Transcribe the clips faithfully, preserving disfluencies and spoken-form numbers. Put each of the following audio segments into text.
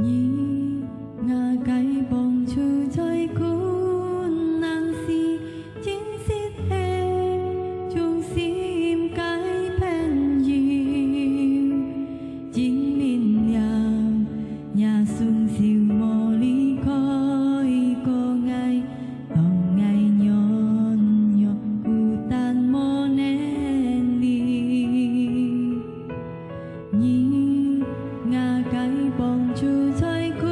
你，𠊎个幫助在困難時，真實係忠心个朋友。證明了若雙手無離開過𠊎，當𠊎軟弱孤單無能力。 你，𠊎个幫助在苦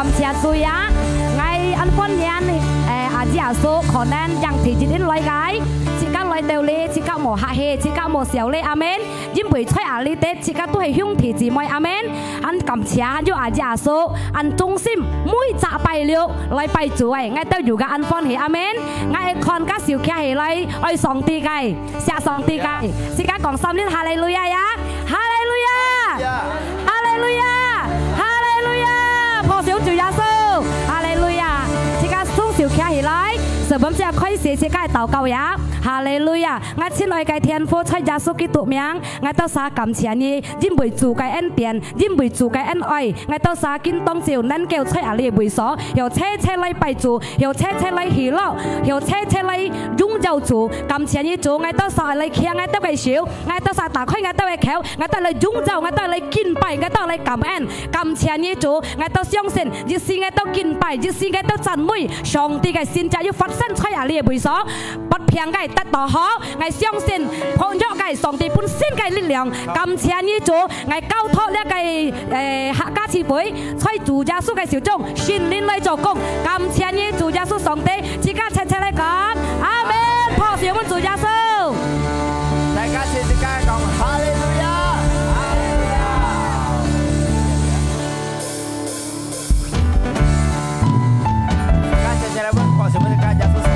感謝主啊！𠊎恁歡迎，誒，阿姊阿叔，可能正第一日來个，自家來到哩，自家無客氣，自家無愁哩，阿門。因為在阿里得，自家都係兄弟姊妹，阿門。恁感謝，還有阿姊阿叔，恁忠心，每隻拜六來拜主誒，𠊎兜有个恁歡喜，阿門。𠊎愛看个手擎起來，愛上帝个。 謝上帝个，自家講三輪哈利路亞呀！哈利路亞！哈利路亞！哈利路亞！拍手主耶穌！哈利路亞！自家雙手擎起來，十分鐘開始自家个禱告呀！哈利路亞！𠊎親愛个天父，在耶穌基督名，𠊎兜儕感謝你，因為主个恩典，因為主个恩愛，𠊎兜儕今當晝能夠在這位所，有齊齊來拜主，有齊齊來喜樂，有齊齊來榮耀主。 感謝你主，𠊎兜儕來擎𠊎兜个手，𠊎兜儕打開𠊎兜个口，𠊎兜來榮耀，𠊎兜來敬拜，𠊎兜來感恩。感謝你主，𠊎兜相信，一時𠊎兜敬拜，一時𠊎兜讚美，上帝个神蹟有發生在這位所，發病个得到好，𠊎相信，薄弱个上帝分新个力量。感謝你主，𠊎交託這个，誒，客家聚會， 在主耶穌个手中，聖靈來做工。感謝你，主耶穌上帝，自家齊齊來講，阿門。拍手分主耶穌。大家齊齊來講，哈利路亞！哈利路亞！大家齊齊來分，拍手分自家耶穌上帝。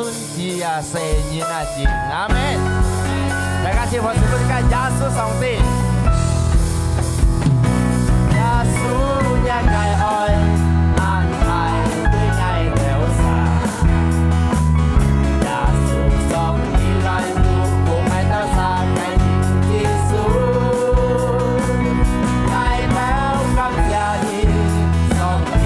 佢啊，世人啊，真。阿門。大家一齊拍手分个耶穌上帝。耶穌若个愛，安排對𠊎兜儕。耶穌上帝來到，分𠊎兜儕个人之主。𠊎兜感謝你，上帝。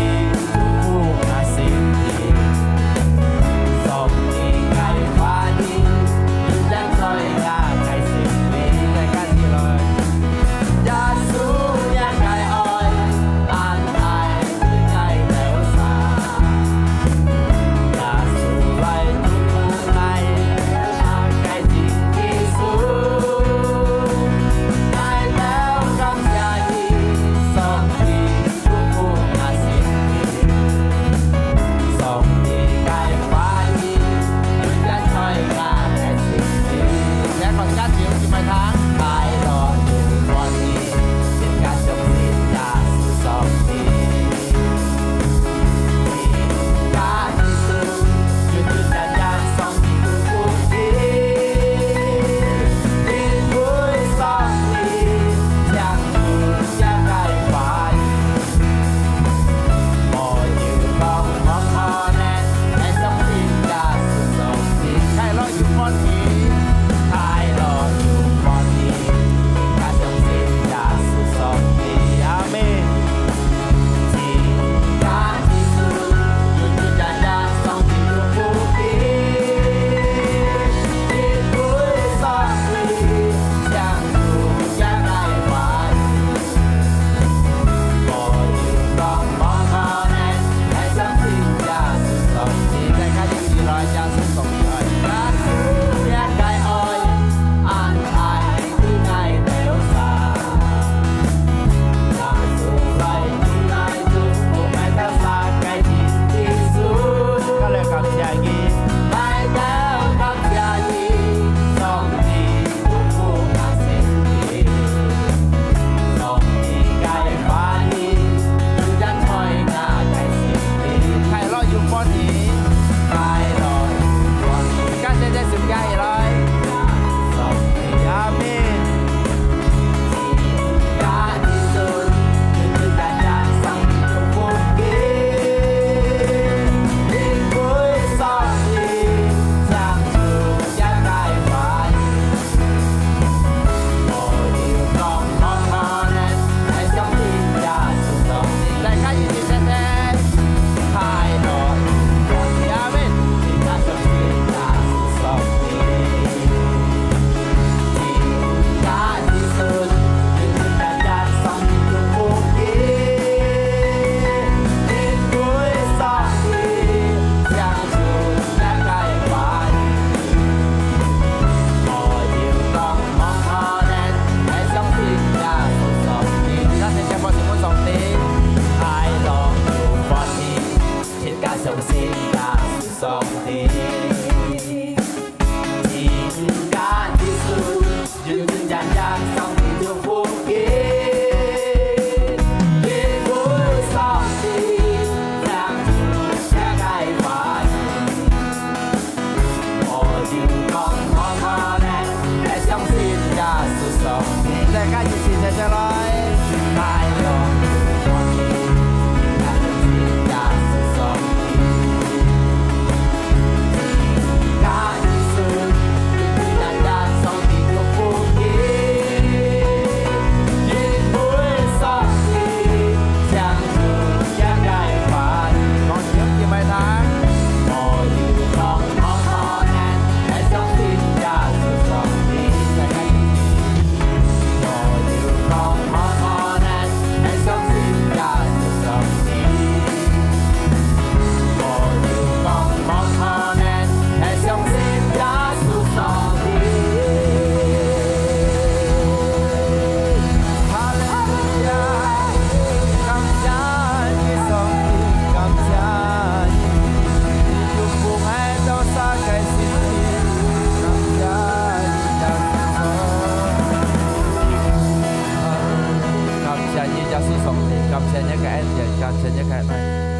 感謝你，耶穌上帝，感謝你个恩典，感謝你个愛。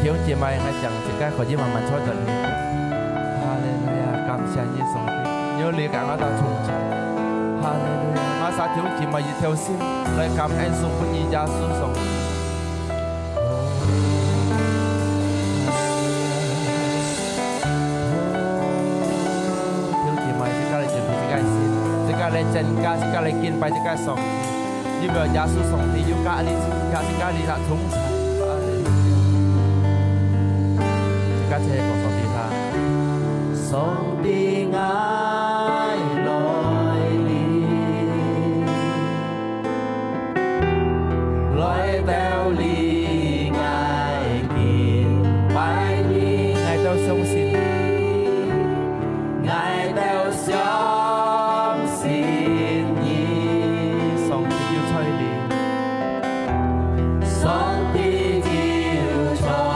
弟兄姊妹，𠊎想自家可以慢慢坐轉去。哈利路亞，你感覺到充滿。哈利路亞！馬上弟兄姊妹一條心來感恩送分你耶穌上帝。弟兄姊妹，自家來準備自家个心，自家來增加，自家來敬拜自家上帝。 因為耶穌上帝有佮你，佮你，佮你來同在。哈利路亞！自家齊來講上帝聽。上帝，𠊎來臨，來到你，𠊎敬拜你，𠊎兜相信你。 𠊎兜相信你。上帝就在這。上帝就在這。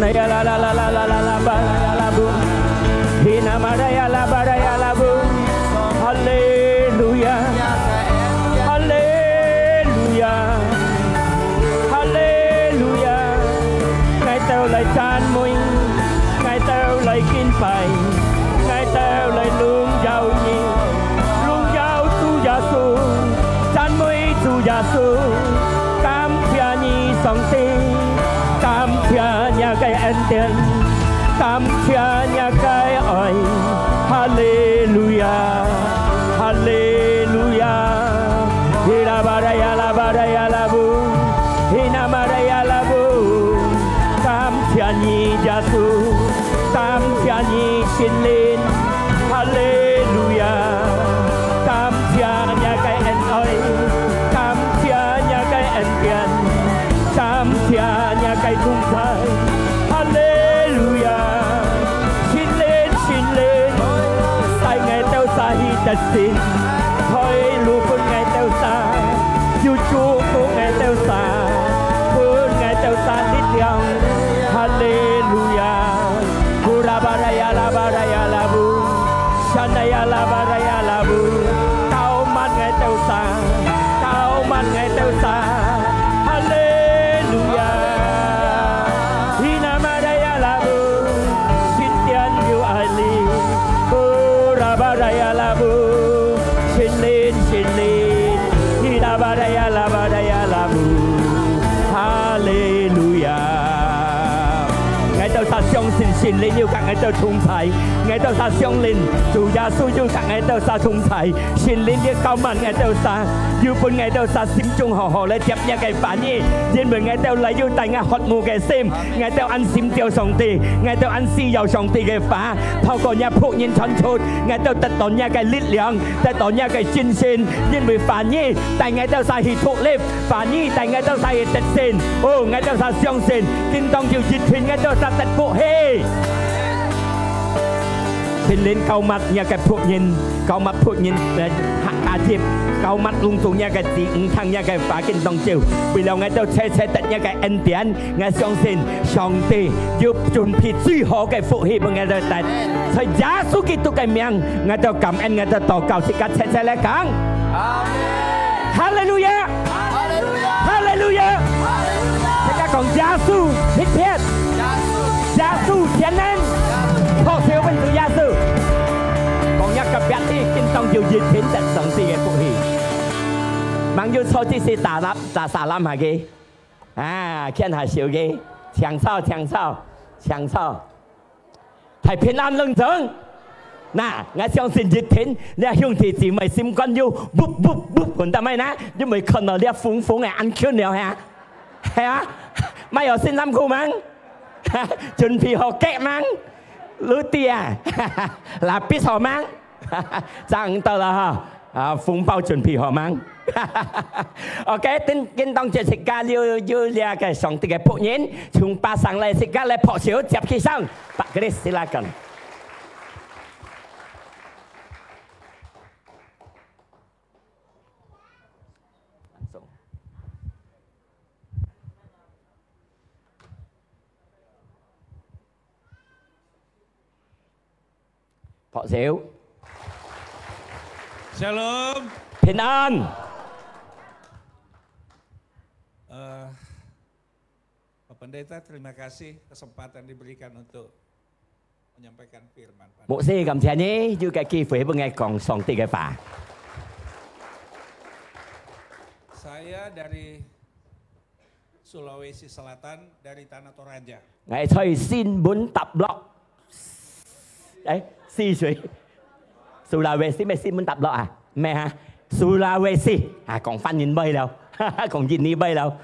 Naya la la la la la la la ba la ya la bu. Hina ma da ya la ba da ya la bu. Haleluya. Haleluya. Haleluya. Ngài-têu lòi chăn mui, ngài-têu lòi kin pai, ngài-têu lòi lung yau Ngì, lung yau Chủ Yêsu, chăn mui Chủ Yêsu. Cảm謝Ngì, Song-ti, cảm謝Ngì个恩典，感謝Ngì个愛。哈利路亞，哈利路亞。Hi la ba da ya la ba da ya la bu, hi na ma da ya la bu。感謝你，耶穌，感謝你，聖靈。哈利路亞！感謝你个恩愛，感謝你个恩典，感謝你个同在。哈利路亞！聖靈，聖靈，帶𠊎兜儕去得勝，開路分𠊎兜儕，又祝福𠊎兜儕，分𠊎兜儕力量。哈利路亞！Kura baraya la baraya la bu, shanaya la baraya la bu，膏抹𠊎兜儕，膏抹𠊎兜儕。哈利路亞！Hina maraya la bu，聖殿有愛你。Kura baraya la bu，聖靈，聖靈。Hina baraya la baraya la bu，哈利路亞！𠊎兜儕相信聖靈有佮𠊎兜同在，𠊎兜儕相信主耶穌有佮𠊎兜儕同在。聖靈你膏抹𠊎兜儕，又分𠊎兜儕心中好好來接若个話語，因為𠊎兜來有帶若渴慕个心，𠊎兜恁尋找上帝，𠊎兜恁需要上帝个話，透過若僕人傳出，𠊎兜得到若个力量，得到若个信心，因為話語帶𠊎兜儕去獨立，話語帶𠊎兜儕去得勝。哦，𠊎兜儕相信，今當晝一定𠊎兜儕得福氣。聖靈膏抹若个僕人，膏抹僕人，呃，下，下集，膏抹攏總若个子女，聽若个話，今當晝，為了𠊎兜齊齊得若个恩典，𠊎相信上帝有準備最好个福氣分𠊎兜得。在耶穌基督个名，𠊎兜感恩，𠊎兜禱告，自家齊齊來講。阿門。哈利路亞！哈利路亞！哈利路亞！哈利路亞！大家講耶穌特別，耶穌全能，耶穌，拍手分主耶穌。講若隔壁个，今當晝一定得上帝个福氣。吂有坐這些沙發，沙沙發下个。 啊，牽下手个，請坐，請坐，請坐。大平安，恁靜。那，𠊎相信一定，這兄弟姊妹心肝有嗚嗚嗚，很大咩呢？因為看到這紅紅个恁近了哈。係啊，乜有新衫褲吂？準備好cake吂？Roti啊，lapis好吂？ 正到了哈，啊，紅包準備好吂？OK，今，今當晝自家有，有這个上帝个僕人，從巴生來，自家來拍手，接起上，Pak Grace，silakan。 拍手。Shalom。平安。 Eh, Pak Pendeta, terima kasih kesempatan diberikan untuk menyampaikan firman. 牧師，感謝你有个機會分𠊎講上帝个話。 Saya dari Sulawesi Selatan, dari Tanah Toraja。 𠊎在仙本塔洛，欸，泗水。Sulawesi，毋係仙本塔洛啊？毋係哈？Sulawesi啊，講番人話了，講印尼話了。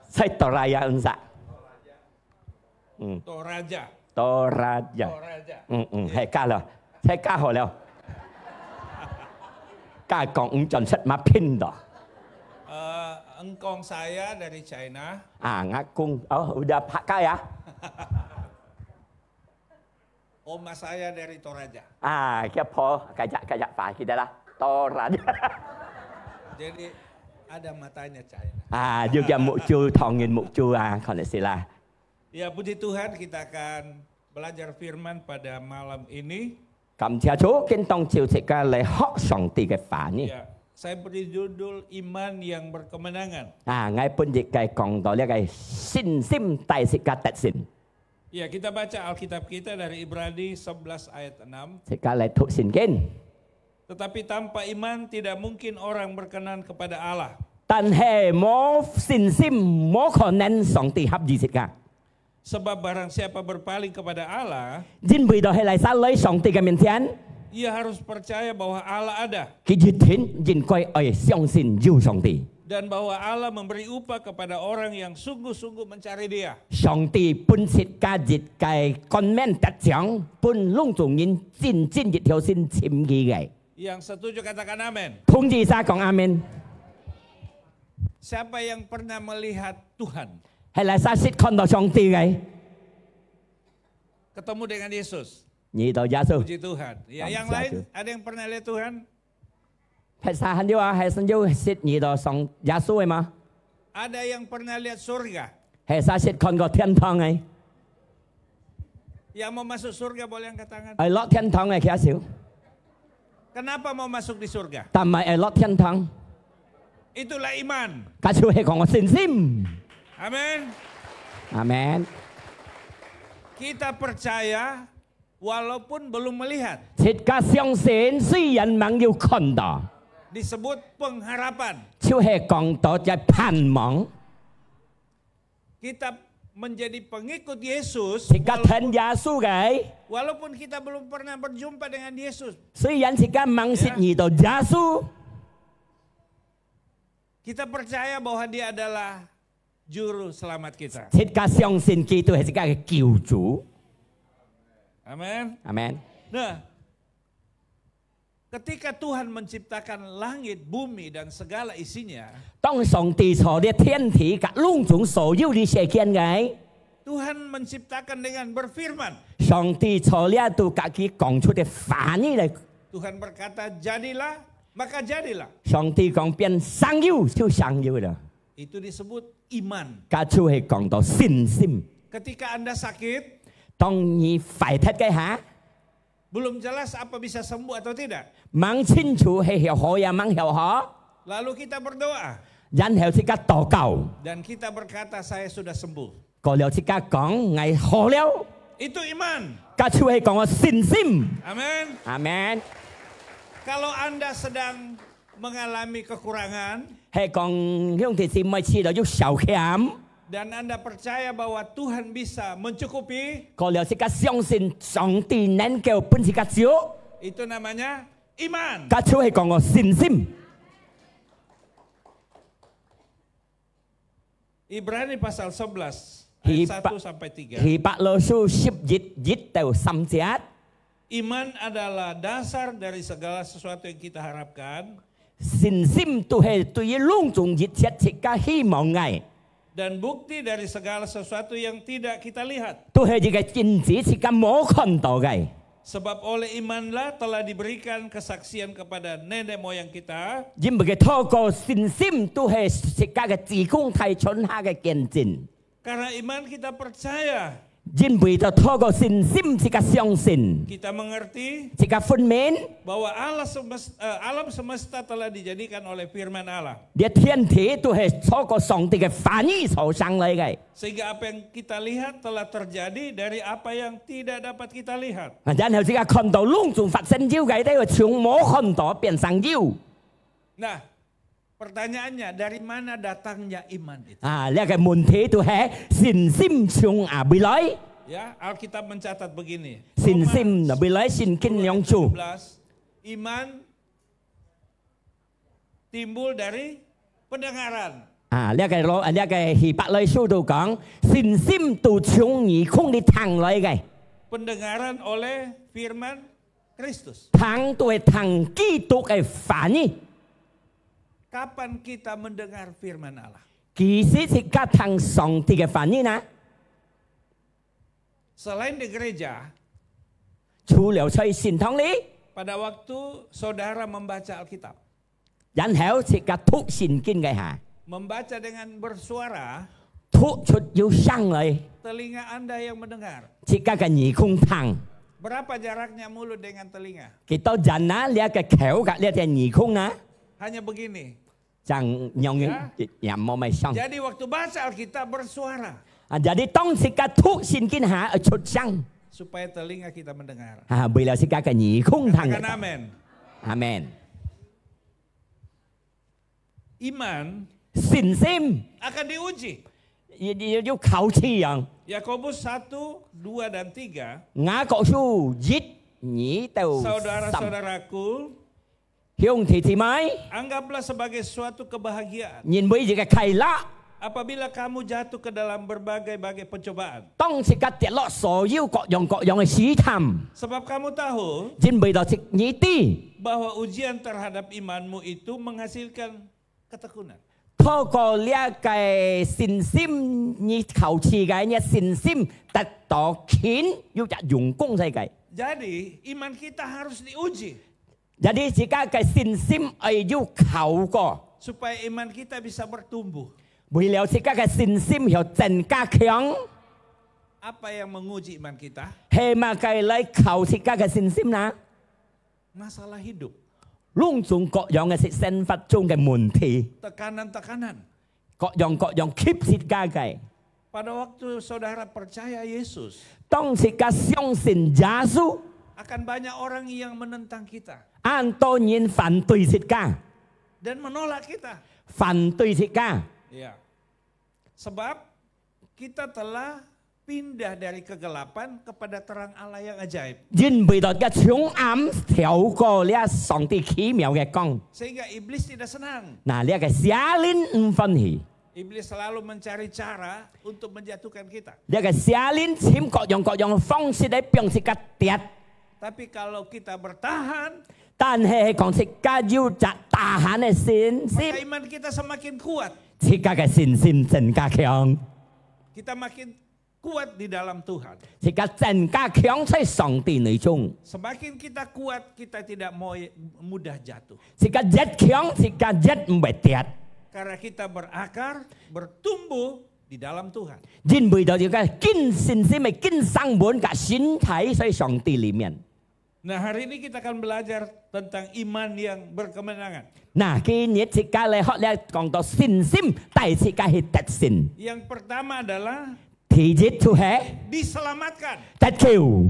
在Toraja，嗯，啥？ 嗯。Toraja。Toraja。Toraja。嗯，嗯，係，加了，係加好了。加講毋準出嘛拼的。Eh, engkong saya dari China。 啊，阿公，哦，udah pakai ya？ Oma saya dari Toraja。 啊，佢婆，該隻，該隻話，記得啦，Toraja。 Jadi, ada matanya China。 啊，就叫目珠，唐人目珠啊，可能係啦。Ya, puji Tuhan, kita akan belajar firman pada malam ini. 感謝主，今當晝自家來學上帝个話語。 Ya, saya beri judul iman yang berkemenangan. 啊，𠊎本日个講到這个信心帶自家得勝。 Ya, kita baca Alkitab kita dari Ibrani sebelas ayat enam. 自家來讀聖經。 Tetapi tanpa iman tidak mungkin orang berkenan kepada Allah. 但係無信心，無可能上帝合意自家。 Sebab barang siapa berpaling kepada Allah, 因為到係哪儕來上帝个面前， ia harus percaya bahwa Allah ada 佢一定應該愛相信有上帝。 dan bahwa Allah memberi upah kepada orang yang sungguh-sungguh mencari Dia. 上帝分自家一个冠冕得獎，分攏總人真真一條心尋佢个。 Yang setuju katakan amin. 同意儕講阿門。 Siapa yang pernah melihat Tuhan? 係哪儕識看到上帝个？ Ketemu dengan Yesus. 遇到耶穌。 Puji Tuhan. Ya, yang lain, ada yang pernah lihat Tuhan? 係哪儕還有啊，還有識遇到上耶穌个嗎？ Ada yang pernah lihat surga? 係哪儕識看過天堂个？ Yang mau masuk surga boleh angkat tangan. 愛落天堂个舉手。 Kenapa mau masuk di surga? 但係愛落天堂。 Itulah iman. 該就係講个信心。 Amin. 阿門。 Kita percaya walaupun belum melihat. 自家相信，雖然吂有看到， Disebut pengharapan. 就係講到个盼望。 Kita menjadi pengikut Yesus, 自家跈耶穌个， walaupun kita belum pernah berjumpa dengan Yesus. 雖然自家吂識遇到耶穌， Kita percaya bahwa Dia adalah Juru Selamat kita. 自家相信基督係自家个救主。 Amin. 阿門。 Nah, ketika Tuhan menciptakan langit, bumi, dan segala isinya, 當上帝造這天地佮攏總所有這世間个， Tuhan menciptakan dengan berfirman. 上帝造這都佮佢講出个話語來。 Tuhan berkata, "Jadilah," maka jadilah. 上帝講變生有，就生有了。 Itu disebut iman. 該就係講到信心。 Ketika Anda sakit, 當你壞忒个下， belum jelas apa bisa sembuh atau tidak. 吂清楚係曉好也吂曉好， Lalu kita berdoa. 然後自家禱告， Dan kita berkata, "Saya sudah sembuh." 過了自家講，𠊎好了。 Itu iman. 該就係講个信心。 Amin. 阿門。 Kalau Anda sedang mengalami kekurangan, 係講兄弟姊妹試到有少欠， dan Anda percaya bahwa Tuhan bisa mencukupi, 過了自家相信上帝能夠分自家足， itu namanya iman. 該就係講个信心。 Ibrani pasal sebelas ayat 希伯-，satu sampai tiga. 希伯來書十一，一到三節。 Iman adalah dasar dari segala sesuatu yang kita harapkan. 信心都係對於攏總一切自家希望个， Dan bukti dari segala sesuatu yang tidak kita lihat. 都係一个印子自家無看到个。 Sebab oleh imanlah telah diberikan kesaksian kepada nenek moyang kita. 因為佢透過信心，都係自家个祖公大傳下个見證。 Karena iman kita percaya. 因為就透過信心，自家相信， Kita mengerti. 自家分明， Bahwa Allah semes-, eh, alam semesta telah dijadikan oleh firman Allah. 這天地都係透過上帝个話語所生來个。 Sehingga apa yang kita lihat telah terjadi dari apa yang tidak dapat kita lihat. 啊，然後自家看到攏總發生有个，都係從無看到變成有。 Nah, pertanyaannya, dari mana datangnya iman itu? 啊，這个問題就係信心從哪位來？ Ya, Alkitab mencatat begini. 信心哪位來？聖經兩處。 Roma sebelas, iman timbul dari pendengaran. 啊，這个羅，這个希伯來書都講，信心都從耳空裡聽來个。 Pendengaran oleh firman Kristus. 聽都係聽基督个話語。 Kapan kita mendengar firman Allah? 幾時自家聽上帝个話語呢？ Selain di gereja, 除了在聖堂裡， pada waktu saudara membaca Alkitab, 然後自家讀聖經个下， membaca dengan bersuara, 讀出有聲來， Telinga Anda yang mendengar. 自家个耳空聽。 Berapa jaraknya mulut dengan telinga? 幾多遠啊？這个口甲這个耳空啊？ Hanya begini. 像樣 Ya. 也無乜像。 Jadi waktu baca Alkitab bersuara. 啊，jadi當自家讀聖經下愛出聲， Supaya telinga kita mendengar. 啊，為了自家个耳空聽。 Katakan amin. 阿門。 Iman 信心 akan diuji. 有有有考試啊。 Yakobus satu, dua, dan tiga. 雅各書一、二到三。 Saudara-saudaraku, 兄弟姊妹， anggaplah sebagai suatu kebahagiaan 認為一个快樂， apabila kamu jatuh ke dalam berbagai-bagai pencobaan. 當自家跌落所有各樣各樣个試探， Sebab kamu tahu 因為到自你知， bahwa ujian terhadap imanmu itu menghasilkan ketekunan. 透過這个信心，你考試个，你信心得到勤，有隻用功在个。 Jadi, iman kita harus diuji. Jadi自家个信心愛有考過， Supaya iman kita bisa bertumbuh. 為了自家个信心要增加強， Apa yang menguji iman kita? 係麼个來考自家个信心啦？ Masalah hidup, 攏總各樣个係生活中个問題， tekanan-tekanan. 各樣各樣吸自家个。 Pada waktu saudara percaya Yesus, 當自家相信耶穌， akan banyak orang yang menentang kita 恁多人反對自家， dan menolak kita. 反對自家。 Ya. Sebab kita telah pindah dari kegelapan kepada terang Allah yang ajaib. 因為到个從暗跳過這上帝奇妙个光， Sehingga iblis tidak senang. 那這个邪靈毋歡喜， Iblis selalu mencari cara untuk menjatuhkan kita. 這个邪靈尋各樣各樣个方式來逼自家跌。 Tapi kalau kita bertahan, 但係講自家有隻tahan个信 maka 心， iman kita semakin kuat. 自家个信心增加強， Kita makin kuat di dalam Tuhan. 自家增加強在上帝內中。 Semakin kita kuat, kita tidak mau mudah jatuh. 自家越強，自家越毋會跌。 Karena kita berakar, bertumbuh di dalam Tuhan. 因為到自家根信心个根生穩个身體在上帝裡面。 Nah, hari ini kita akan belajar tentang iman yang berkemenangan. 那今日自家來學了，講到信心帶自家去得勝。 Yang pertama adalah 第一就係 diselamatkan. 得救，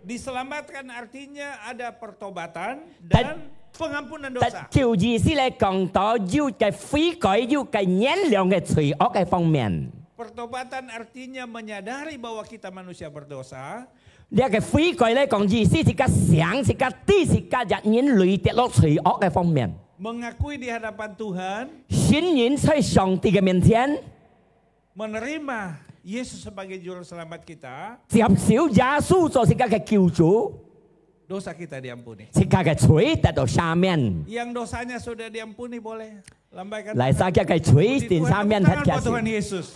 Diselamatkan artinya ada pertobatan dan pengampunan 得 dosa. 救意思來講到有个悔改，有个原諒个罪惡个方面。 Pertobatan artinya menyadari bahwa kita manusia berdosa, 這个悔改來講，意思自家醒，自家知，自家一人類跌落罪惡个方面。 mengakui di hadapan Tuhan, 承認在上帝个面前， menerima Yesus sebagai juru selamat kita, 接受耶穌做自家个救主， dosa kita diampuni. 自家个罪得到赦免。 Yang dosanya sudah diampuni boleh lambaikan 來，tangan. 自家个罪 Puji 定 Tuhan, 赦免 tepuk tangan buat Tuhan 得 Yesus.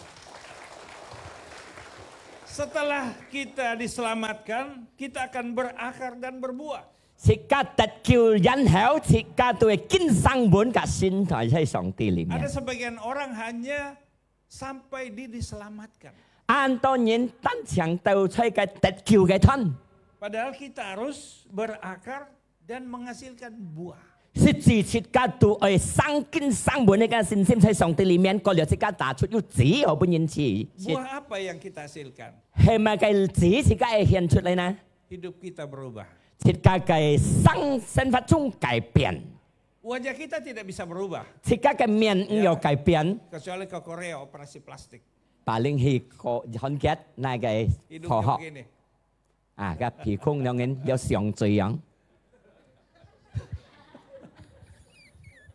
Setelah kita diselamatkan, kita akan berakar dan berbuah. 自家得救，然後自家都會根生穩个身體在上帝裡 Ada 面。 sebagian orang hanya sampai di diselamatkan. 恁多人單淨到在个得救个段， Padahal kita harus berakar dan menghasilkan buah. 實際自家都愛生根生穩个信心在上帝裡面，過了自家打出有子，好分人知。 Buah apa yang kita hasilkan? 係麼个子自家會顯出來呢？ Hidup kita berubah. 自家个生生活中改變， Wajah kita tidak bisa berubah. 自家个面毋要改變。 Kecuali ke Korea operasi plastik. 把人去科韓國那个 Hidungnya 科學 begini. 啊，个鼻孔兩人要上嘴樣，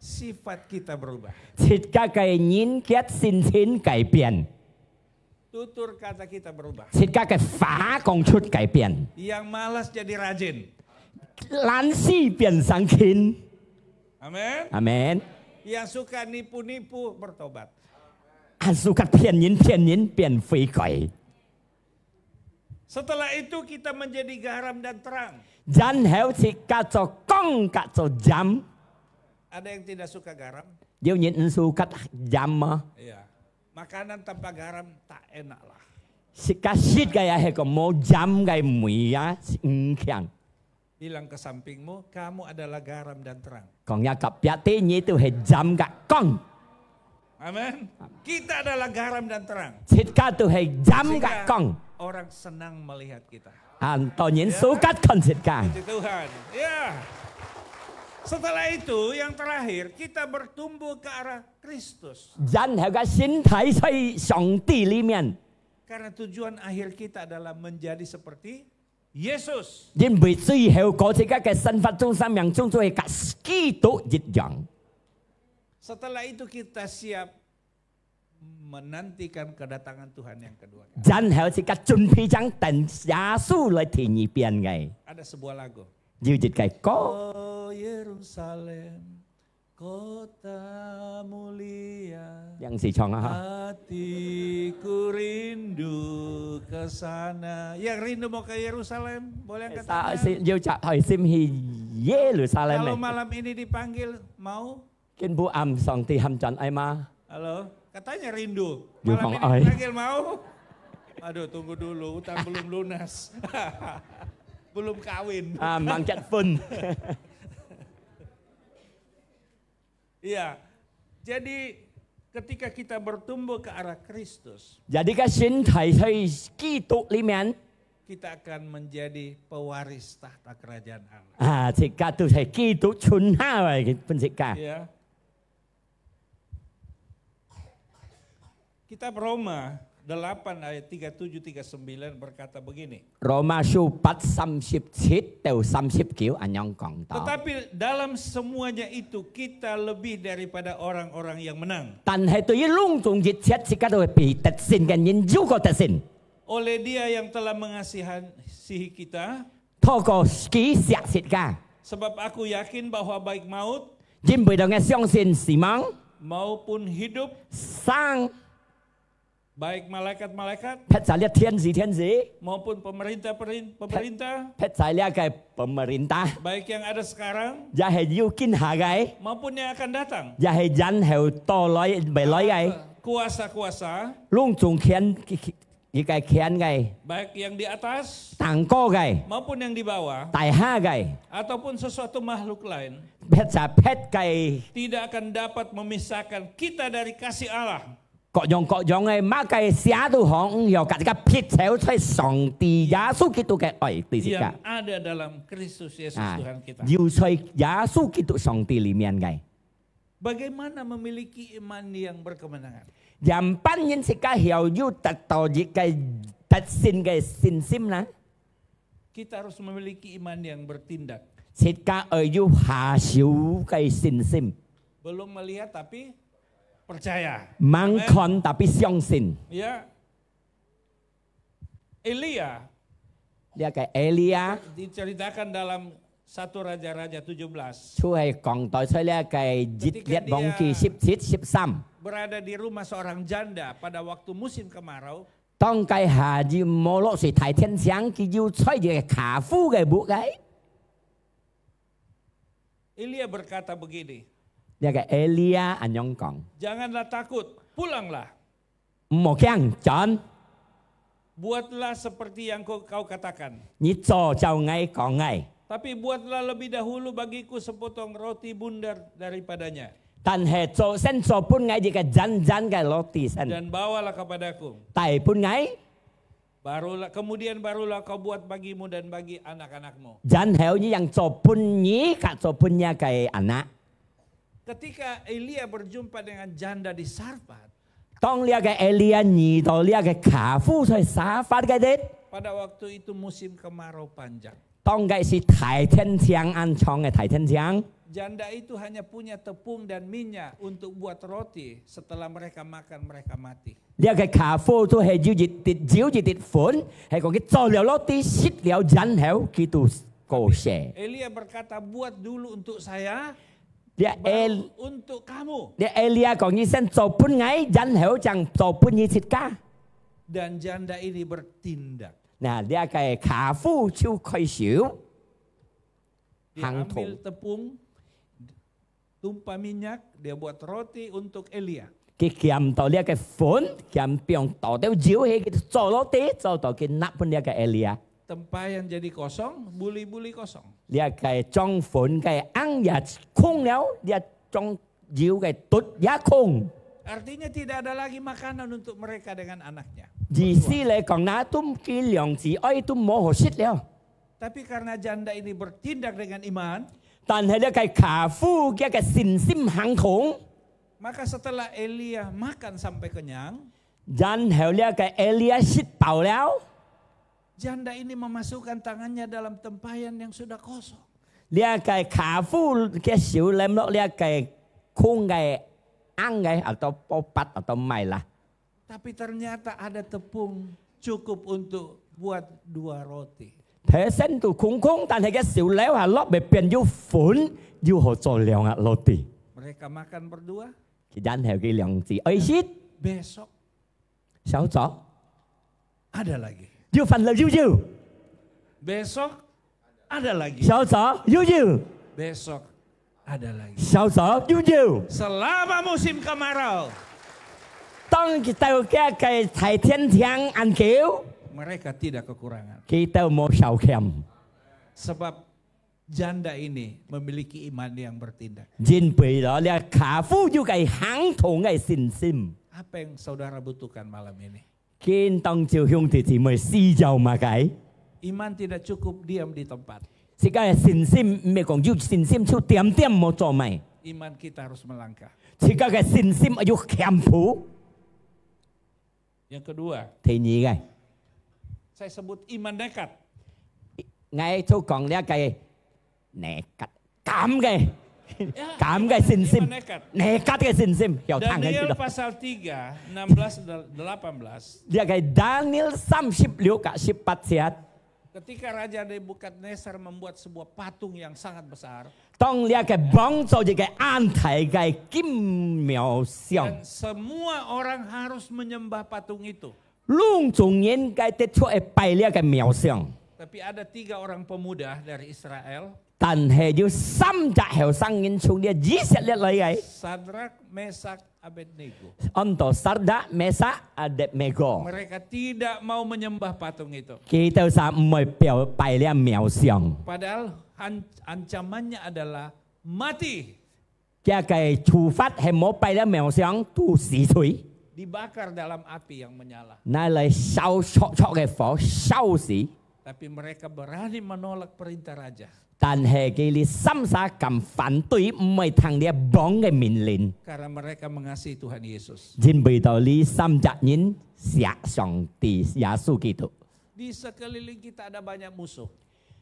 Sifat kita berubah. 自家个人格性情改變， Tutur kata kita berubah. 自家个話講出改變， Yang malas jadi rajin. 懶尸變生勤。 Amin. 阿門。 Yang suka nipu-nipu bertobat. 啊，suka騙人騙人變悔改。 Setelah itu kita menjadi garam dan terang. 然後自家做光，甲做鹽。 Ada yang tidak suka garam? 有人毋suka鹽嗎？ Iya. Makanan tanpa garam tak enak lah. 自家食个也係个無鹽个味啊，毋強。 Bilang ke sampingmu, kamu adalah garam dan terang. 講一隔壁，第二都係鹽个光。 Amin. Kita adalah garam dan terang. 自家都係鹽个光。 Sehingga orang senang melihat kita. 啊，當然，世界看自家。 Puji Tuhan. Ya. Setelah itu, yang terakhir, kita bertumbuh ke arah Kristus. 然後个心態在上帝裡面。 Karena tujuan akhir kita adalah menjadi seperti Yesus. 因為最後个自家个生活中、生命中，就係甲基督一樣。 Setelah itu kita siap menantikan kedatangan Tuhan yang kedua kali. 然後自家準備正等耶穌來第二遍个。 Ada sebuah lagu. 有一个歌。 Oh Yerusalem, kota mulia. 樣式唱啊哈。 Hatiku rindu ke sana. Yang rindu mau ke Yerusalem, boleh angkat tangan. 有隻愛心去耶路撒冷个。 Kalau malam ini dipanggil, mau? 今晡暗上帝喊轉愛嗎？ Halo, katanya rindu. 有講愛。 Malam ini dipanggil, mau? Aduh, tunggu dulu, utang belum lunas. Belum kawin. 啊，吂結婚。 Iya. Jadi, ketika kita bertumbuh ke arah Kristus, Jadi个心態在基督裡面， kita akan menjadi pewaris tahta kerajaan Allah. 啊，自家都係基督傳下來个分自家。 Ya. Kitab Roma delapan ayat tiga tujuh tiga sembilan berkata begini. 羅馬書八三十七到三十九恁樣講到。 Tetapi dalam semuanya itu kita lebih daripada orang-orang yang menang. 但係對於攏總一切，自家都係比得勝个人，有過得勝。 Oleh Dia yang telah mengasihi kita. 透過佢惜自家。 Sebab aku yakin bahwa baik maut 因為當𠊎相信死亡、 maupun hidup, 生、 baik malaikat-malaikat 撇下了天使、天使、 maupun pemerintah-pemerintah, 撇下了个pemerintah， baik yang ada sekarang 也係有今下个， maupun yang akan datang, 也係然後到來、未來个， kuasa-kuasa, 攏總權、佢个權个， baik yang di atas 頂高个、 maupun yang di bawah, 底下个， ataupun sesuatu makhluk lain, 撇下撇个， tidak akan dapat memisahkan kita dari kasih Allah. 各樣各樣个，麼个邪都好，毋曉甲自家撇走在上帝耶穌基督个愛對自家。 Yang ada dalam Kristus Yesus 啊，Tuhan kita. 有在耶穌基督上帝裡面个。 Bagaimana memiliki iman yang berkemenangan? 仰般形自家曉有得到一个得勝个信心呢？ Kita harus memiliki iman yang bertindak. 自家愛有下手个信心。 Belum melihat tapi percaya. 吂看，tapi相信。 Ya. Elia 這个Elia， diceritakan dalam satu Raja-Raja tujuh belas. 就係講到在這个一列王記十七、十三。 Berada di rumah seorang janda pada waktu musim kemarau. 當該下雨無落水大天晴，佢有在一个寡婦个屋个。 Elia berkata begini, 這个Elia恁樣講： Janganlah takut, pulanglah. 毋好驚，轉。 Buatlah seperti yang kau, kau katakan. 你做照𠊎講个。 Tapi buatlah lebih dahulu bagiku sepotong roti bundar daripadanya. 但係做，先做分𠊎一个圓圓个roti先。 Dan bawalah kepadaku. 帶分𠊎。 Barulah, kemudian barulah kau buat bagimu dan bagi anak-anakmu. 然後你正做分你，甲做分你个anak。 Ketika Elia berjumpa dengan janda di Sarfat, 當這个Elia遇到這个寡婦在沙法个日， pada waktu itu musim kemarau panjang. 當該時大天晴，恁長个大天晴。 Janda itu hanya punya tepung dan minyak untuk buat roti, setelah mereka makan, mereka mati. 這个寡婦就係有一滴油、一滴粉，係講佢做了roti，食了然後佢就過世。 Elia berkata, "Buat dulu untuk saya, 這Elia，baru untuk kamu." 這Elia講：「你先做分𠊎，然後正做分你自家。」 Dan janda ini bertindak. 那這个寡婦就開始行動。 Dia ambil tepung, tumpah minyak, dia buat roti untuk Elia. 佢撿到這个粉，撿放倒兜油，係佢做落地，做到佢拿分這个Elia。 Tempayan jadi kosong, buli-buli kosong. 這个裝粉个罌也空了，這裝油个tút也空。Artinya tidak ada lagi makanan untuk mereka dengan anaknya. 意思來講，那都佢兩子哀都無好食了。 Tapi karena janda ini bertindak dengan iman, 但係這个寡婦佢个信心行動， maka setelah Elia makan sampai kenyang, 然後這个Elia食飽了， janda ini memasukkan tangannya dalam tempayan yang sudah kosong. 這个寡婦个手拈落這个空个罌个，atau popat atau mai啦。 Tapi ternyata ada tepung cukup untuk buat dua roti. 頭先都空空，但係个手撩下落，會變有粉，又好做兩个roti。 Mereka makan berdua, 然後佢兩子哀食， besok 朝早， ada lagi. 又翻了又有， Besok ada lagi. 朝早又有， Besok ada lagi. 朝早又有。 Selama musim kemarau, 當佢到該个大天晴恁久， mereka tidak kekurangan. 佢都無少欠。 Sebab janda ini memiliki iman yang bertindak. 因為咯，這寡婦有个行動个信心。 Apa yang saudara butuhkan malam ini? 今當晝兄弟姊妹需要麼个？ Iman tidak cukup diam di tempat. 自家个信心，毋係講有信心就恬恬無做麼个。 Iman kita harus melangkah. 自家个信心愛有腳步。 Yang kedua, 第二个，saya sebut iman nekat. 𠊎就講這个nekat，敢个，敢个信心，nekat个信心，曉聽个知道。 Daniel pasal tiga, enam belas dan delapan belas. 這个Daniel三十六甲十八節。 Ketika Raja Nebukadnezar membuat sebuah patung yang sangat besar, 當這个王做一个恁大个金廟像， dan semua orang harus menyembah patung itu. 攏總應該得出來拜這个廟像。 Tapi ada tiga orang pemuda dari Israel. 但係有三隻後生人從這以色列來个。 Sadrak, Mesak, Abednego. 安到撒旦、米煞、阿伯尼哥。 Mereka tidak mau menyembah patung itu. 佢兜儕毋會表拜這廟像。 Padahal han-, ancamannya adalah mati. 佢个處罰係無拜這廟像，都死罪。 Dibakar dalam api yang menyala. 拿來燒，著著个火燒死。 Tapi mereka berani menolak perintah raja. 但係佢兜三儕敢反對，毋會聽這王个命令。 Karena mereka mengasihi Tuhan Yesus. 因為到這三隻人惜上帝耶穌基督。 Di sekeliling kita ada banyak musuh.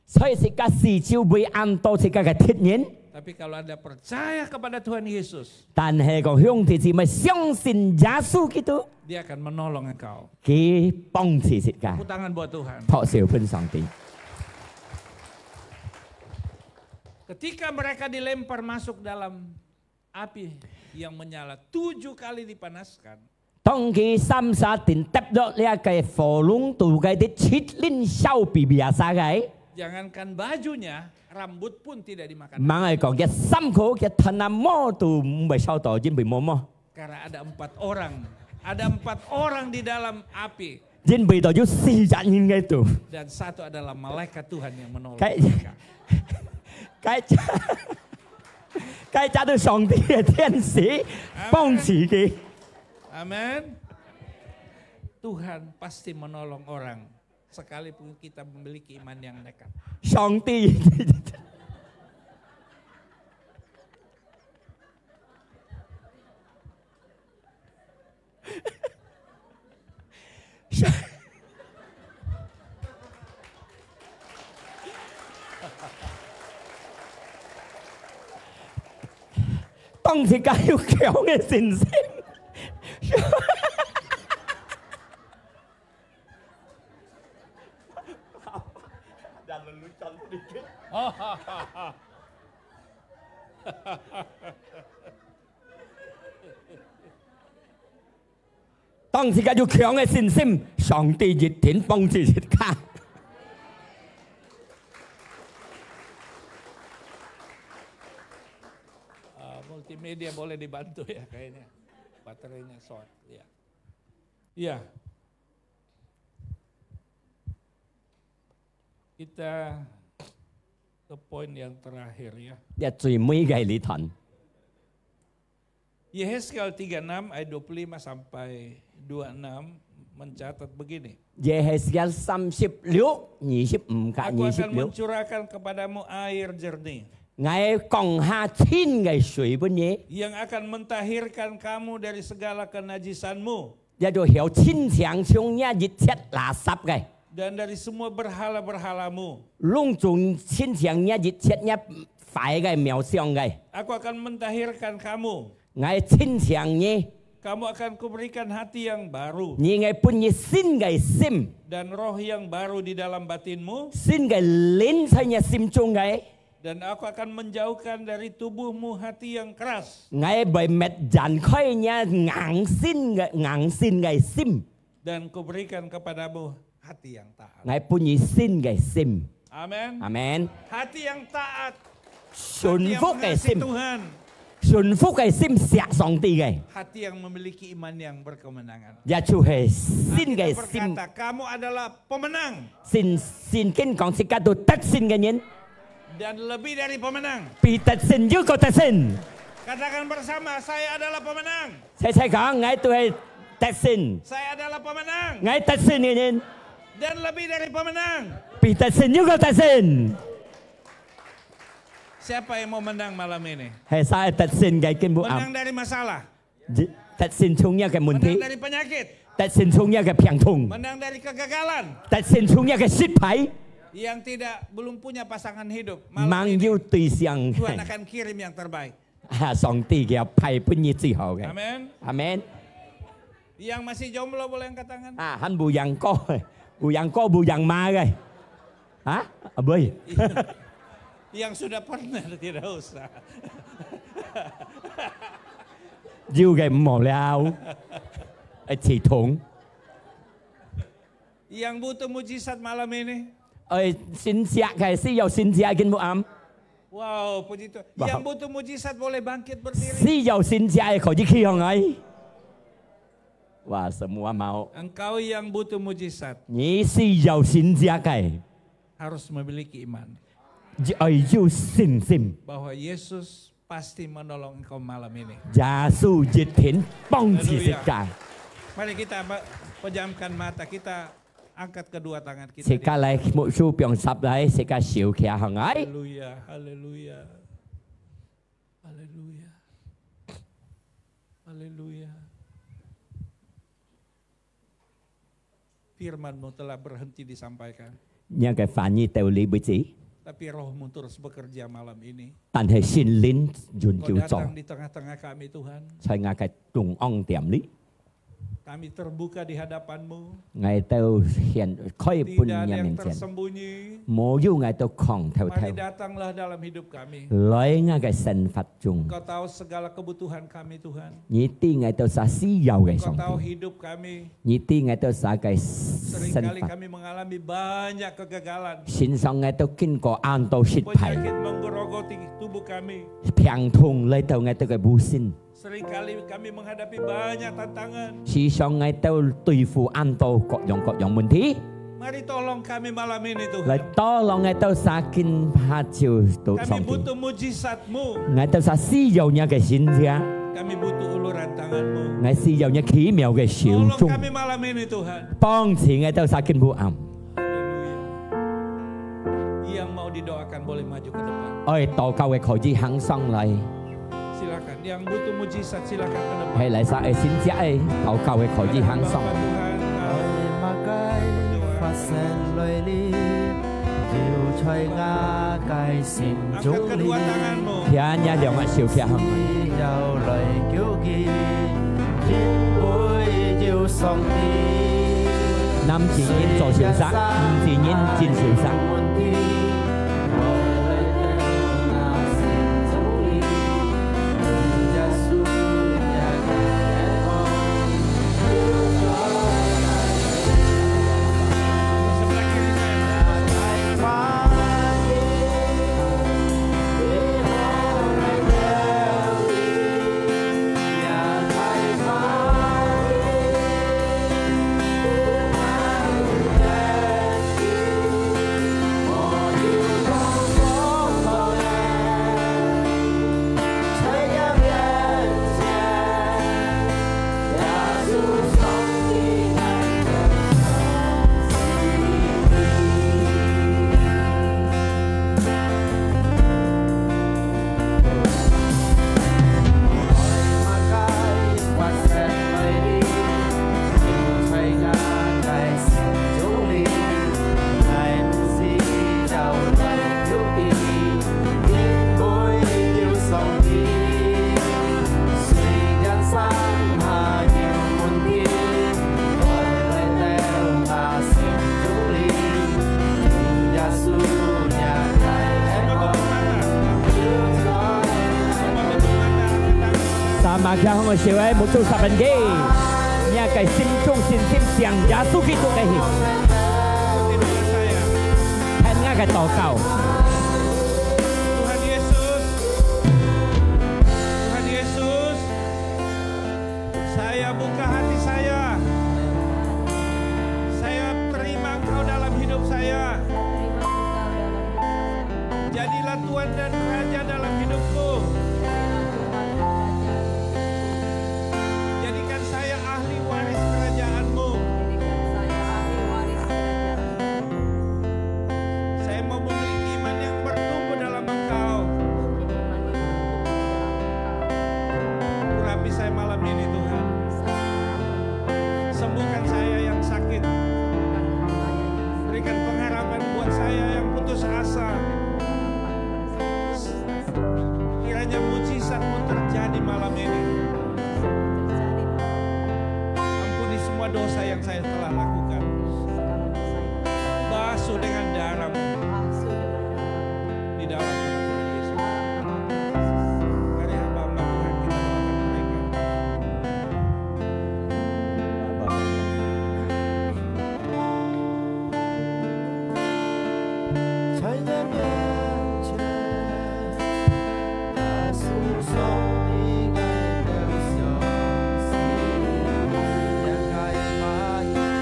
所以自家四周圍恁多自家个敵人。 Tapi kalau Anda percaya kepada Tuhan Yesus, 但係講兄弟姊妹相信耶穌基督， Dia akan menolong engkau. 佢幫助自家。 Tepuk tangan buat Tuhan. 拍手分上帝。 Ketika mereka dilempar masuk dalam api yang menyala, tujuh kali dipanaskan. 當佢三儕定跌落這个火爐肚个，七輪燒嗶嗶啊儕个。 Jangankan bajunya, rambut pun tidak dimakan. 吂愛講，佢衫褲，佢頭那毛都毋會燒到，因為毛毛。 Karena ada empat orang. Ada empat orang di dalam api. 因為到有四隻人个肚。 Dan satu adalah malaikat Tuhan yang menolong 該，mereka. 該隻，該隻都上帝个天使幫助佢。 Amin. Tuhan pasti menolong orang, sekalipun kita memiliki iman yang nekat. 上帝，當自家有強个信心。 當自家有強个信心，上帝一定幫助自家。 Ah, multimedia boleh dibantu ya kayaknya. Baterainya short, ya. Ya. Kita ke poin yang terakhir, ya. Ya, 最尾个呢段。 Yehezkiel tiga enam ayat dua puluh lima sampai dua enam mencatat begini. 耶何書三十六，二十五甲 Aku 二十 akan 六。 Mencurahkan kepadamu air jernih, 𠊎降下清个水分你， yang akan mentahirkan kamu dari segala kenajisanmu, 也就曉清淨將若一切垃圾个， dan dari semua berhala-berhalamu. 攏總清淨若一切若壞个廟像个。 Aku akan mentahirkan kamu. 𠊎清淨你， Kamu akan kuberikan hati yang baru, 你𠊎分你新个心， dan roh yang baru di dalam batinmu, 新个靈在若心中个。 Dan aku akan menjauhkan dari tubuhmu hati yang keras, 𠊎會搣遠開若硬心个，硬心个心， dan kuberikan kepadamu hati yang taat. 𠊎分你新个心。 Amin. 阿門。 Hati yang taat, 順服个心， hati yang mengasihi Tuhan, 順服个心，惜上帝个， hati yang memiliki iman yang berkemenangan. 也就係新个心。 Kita berkata, "Kamu adalah pemenang." 聖，聖經講，自家都得勝个人， Dan lebih dari pemenang. 比得勝又過得勝。 Katakan bersama, "Saya adalah pemenang." 齊齊講，𠊎都係得勝。 "Saya adalah pemenang." 𠊎得勝个人， Dan lebih dari pemenang. 比得勝又過得勝。 Siapa yang mau menang malam ini? 係啥个得勝个根本啊？ Menang dari masalah. 得勝從若个問題， Menang dari penyakit. 得勝從若个病痛， Menang dari kegagalan. 得勝從若个失敗。 Yang tidak, belum punya pasangan hidup, malam 吂有 ini 對象， Tuhan akan kirim yang terbaik. 啊，上帝佢愛派分你最好个。 Amin. 阿門。 Yang masih jomblo boleh angkat tangan. 啊，還無養過，無養過無養媽个。啊，啊，毋會。 Yang sudah pernah tidak usah. 有个毋好了，愛系統。 Yang butuh mujizat malam ini. 愛神蹟个，需要神蹟个今暗。 Wow, puji Tuhan. Wow. Yang butuh mujizat boleh bangkit berdiri. 需要神蹟个可以起起來。哇，semua mau。 Engkau yang butuh mujizat, 你需要神蹟个， harus memiliki iman. 愛有信心。 Bahwa Yesus pasti menolong engkau malam ini. 耶穌一定幫助自家。 Haleluya. Mari kita ba-, pejamkan mata, kita angkat kedua tangan kita. 自家來目珠放煞來，自家手擎䟘來。 Haleluya, haleluya. Haleluya. Haleluya. Firman-Mu telah berhenti disampaikan. 若个話語到這為止。 Tapi Roh-Mu terus bekerja malam ini. 但係聖靈仍舊做。 Kau datang di tengah-tengah kami, Tuhan. 在𠊎个中央點裡。 Kami terbuka di hadapan-Mu. 𠊎兜現開分若面前。 Tidak ada yang tersembunyi. 無有𠊎兜囥透透。 Mari datanglah dalam hidup kami. 來𠊎个生活中。 Kau tahu segala kebutuhan kami, Tuhan. 你知𠊎兜所需要个，上帝。 Kau tahu hidup kami. 你知𠊎兜所个生活。 Seringkali kami mengalami banyak kegagalan. 身上𠊎兜經過恁多失敗。 Penyakit menggerogoti tubuh kami. 病痛來到𠊎兜个身。 Seringkali kami menghadapi banyak tantangan. 時常𠊎兜對付恁多各樣各樣問題。 Mari tolong kami malam ini, Tuhan. 來tolong𠊎兜儕今下晝到上帝。 Kami butuh mujizat-Mu. 𠊎兜儕需要若个神蹟。 Kami butuh uluran tangan-Mu. 𠊎需要若奇妙个手中。 Tolong kami malam ini, Tuhan. 幫助𠊎兜儕今晡暗。 Haleluya. Yang mau didoakan boleh maju ke depan. 愛禱告个可以行上來。 Silakan. Yang butuh mujizat, silakan ke depan. 係來儕愛神蹟个，禱告个可以行上。 Tuhan, 男子人做手術，女子人進手術。Sama kia hong siwai muktu saban ke. Nia ke心中信心像耶穌基督个心。聽𠊎个禱告。Tuhan Yesus, Tuhan Yesus, saya buka hati saya. Saya terima Engkau dalam hidup saya. Jadilah Tuhan dan Raja dalam hidupku. Jadikan saya ahli waris kerajaan-Mu. Saya mau memiliki iman yang bertumbuh dalam Engkau. Urapi saya malam ini, Tuhan. Sembuhkan saya yang sakit. Berikan pengharapan buat saya yang putus asa. Kiranya mujizat-Mu terjadi malam ini. Ampuni semua dosa yang saya telah lakukan. Basuh dengan darah-Mu. Di dalam nama Tuhan Yesus. Mari hamba-Mu, Tuhan, kita doakan mereka. 在你面前，耶稣，上帝爱的消息，掀开白云。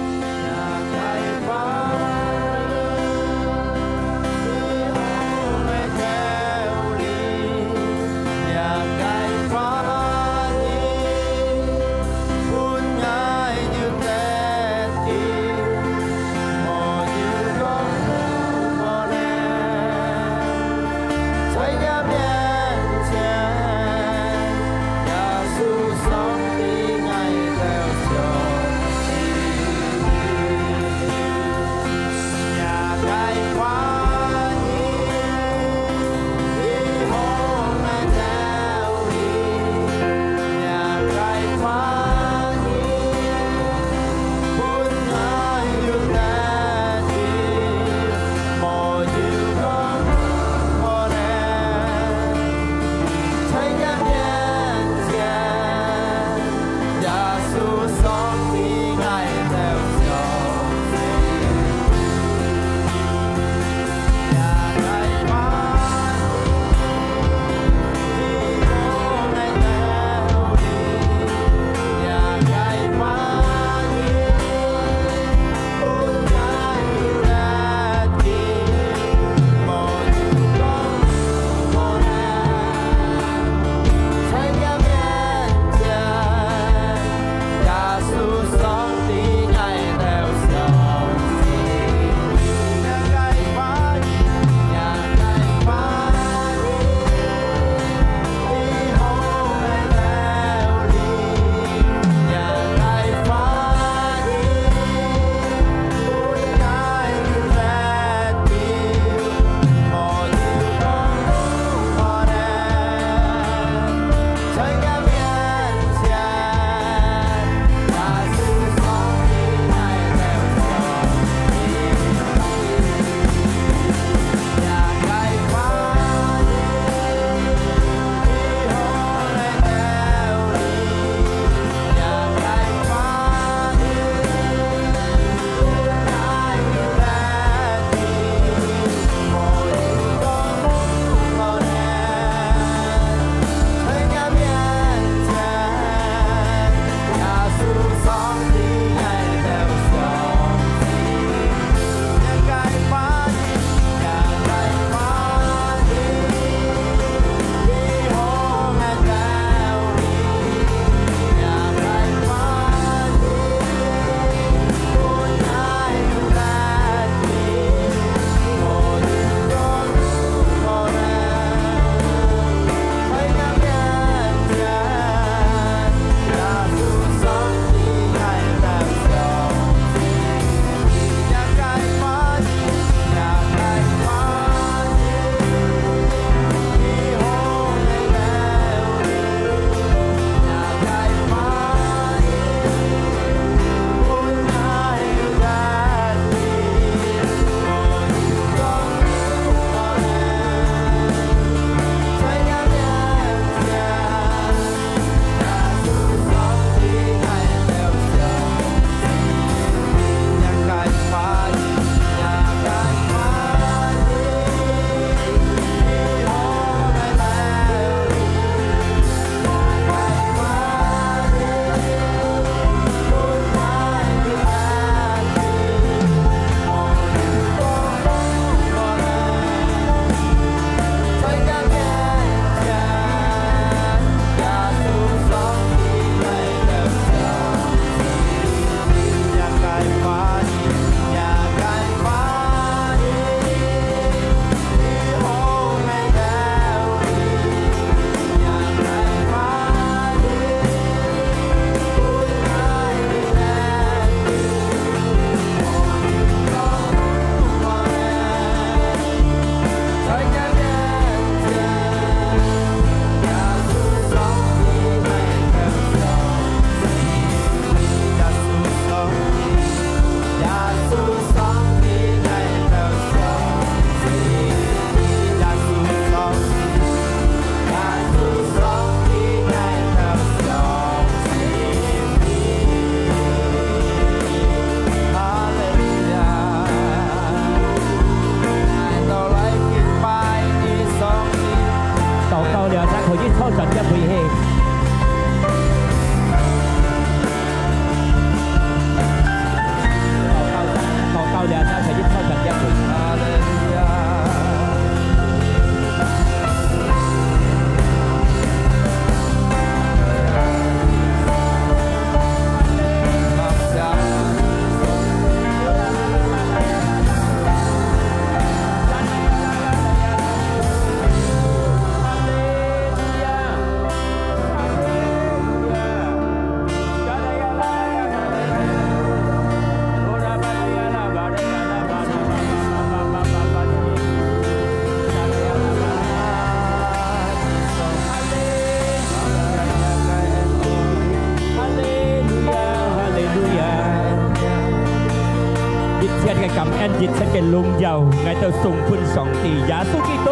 恩一切个榮耀，𠊎兜送分上帝耶穌基督。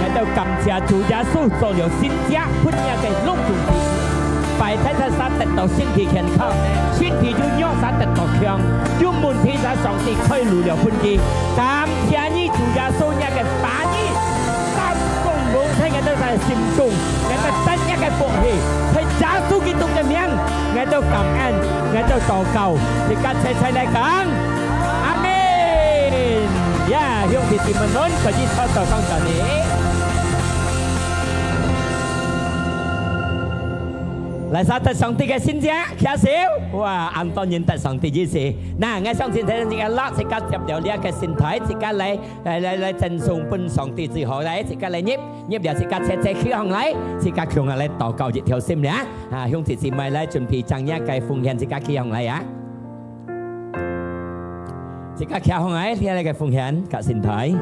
𠊎兜感謝主耶穌做了神蹟，分若个攏總地。拜太太儕得到身體健康，身體有弱儕得到強，有問題儕上帝開路了分佢。感謝你，主耶穌，若个話語，三公公在𠊎兜个心中，𠊎兜等若个福氣，在耶穌基督个名，𠊎兜感恩，𠊎兜禱告，大家齊齊來講。 阿門。呀，兄弟姊妹們，可以坐到上頭呢。來，儕得上帝个神蹟，舉手。哇，恁多人得上帝意思。那，𠊎相信在這個落，自家接了這個神台，自家來，來，來，來，贈送分上帝最好，來，自家來入，入了自家齊齊企䟘來，自家共下來禱告一條心了。啊，兄弟姊妹來準備將若个奉獻，自家企䟘來啊。 自家企䟘來，這個奉獻，佮神台。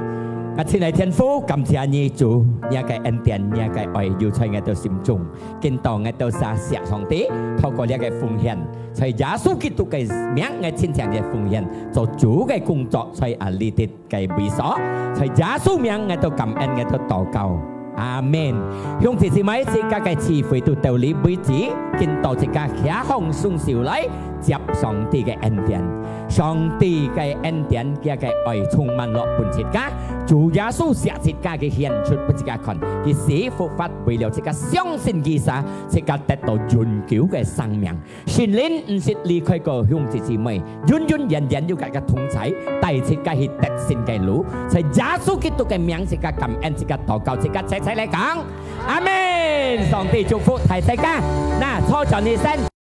啊，親愛天父，感謝你主，你个恩典，你个愛，有在𠊎兜心中。今到𠊎兜儕惜上帝，透過這個奉獻，在耶穌基督个名，𠊎親像這奉獻，做主个工作，在啊，這地个位所，在耶穌名，𠊎兜感恩，𠊎兜禱告。 阿門。兄弟姊妹，自家个聚會就到這為止，今到自家擎䟘雙手來接上帝个恩典。上帝个恩典，佢个愛充滿落分自家。主耶穌惜自家，佢顯出分自家看，佢死復活為了自家相信佢儕，自家得到永久个生命。 聖靈毋識離開過兄弟姊妹，永永遠遠有佢个同在，帶自家去得勝个路。在耶穌基督个名，自家感恩，自家禱告，自家齊齊來講，阿門。上帝祝福大自家。那，坐轉起身。